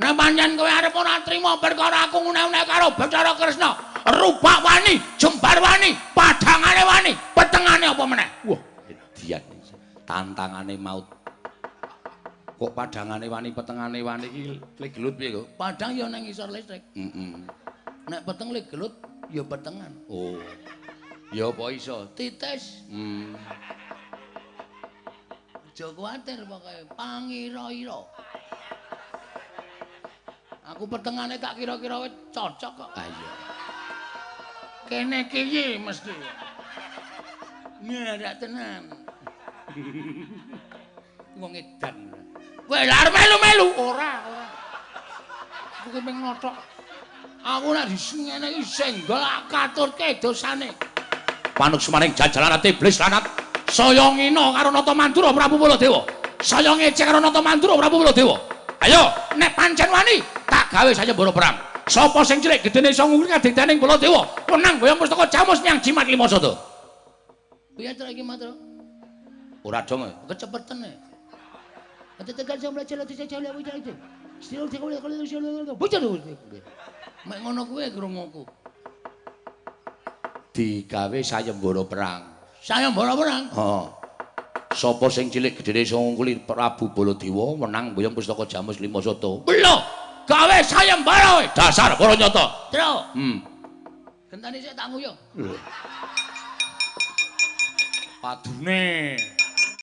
Nek pancen kowe arep ora trima perkara aku ngene-ngene karo Bathara Kresna, rubak wani, jembar wani, padhangane wani, petengane apa meneh? Wah, edian. Tantangane maut. Kok padhangane wani, petengane wani iki le gelut piye kok? Padhang ya nang ngisor listrik. Heeh. Nek peteng le gelut ya petengan. Oh. Ya apa iso? Titis. Aja kuwatir pokoke pangira-ira. Aku petengane tak kira-kira wis cocok kok. Ha iya. Kene iki mesti. Ngerak tenan. Wong edan. Kowe lha arep melu-melu? Ora, ora. Aku ki mung ngothok. Aku nek disengene iki senggol katurke dosane. Panuksmaning jajalan iblis lanat saya ngina karo Nata Mandura Prabu Baladewa. Saya ngece karo Nata Mandura Prabu Baladewa. Ayo, nek pancen wani tak gawe sayembara perang. Sapa sing cilik gedene iso ngungkuri kadigdaning Baladewa, wenang boyong pustaka Jamus nyang Jimat Lima Sada. Piye to iki, Matra? Ora dong, kecepeten e. Mek ngono kuwi krunguku. Digawe sayembara perang. Sayembara perang? Heeh. Sapa sing cilik gedene iso ngungkuli Prabu Baladewa wenang boyong pustaka Jamus Lima Sada. Lho, gawe sayembara kowe. Dasar para nyata. Tru. Gentani sik tak nguyuh. Padune.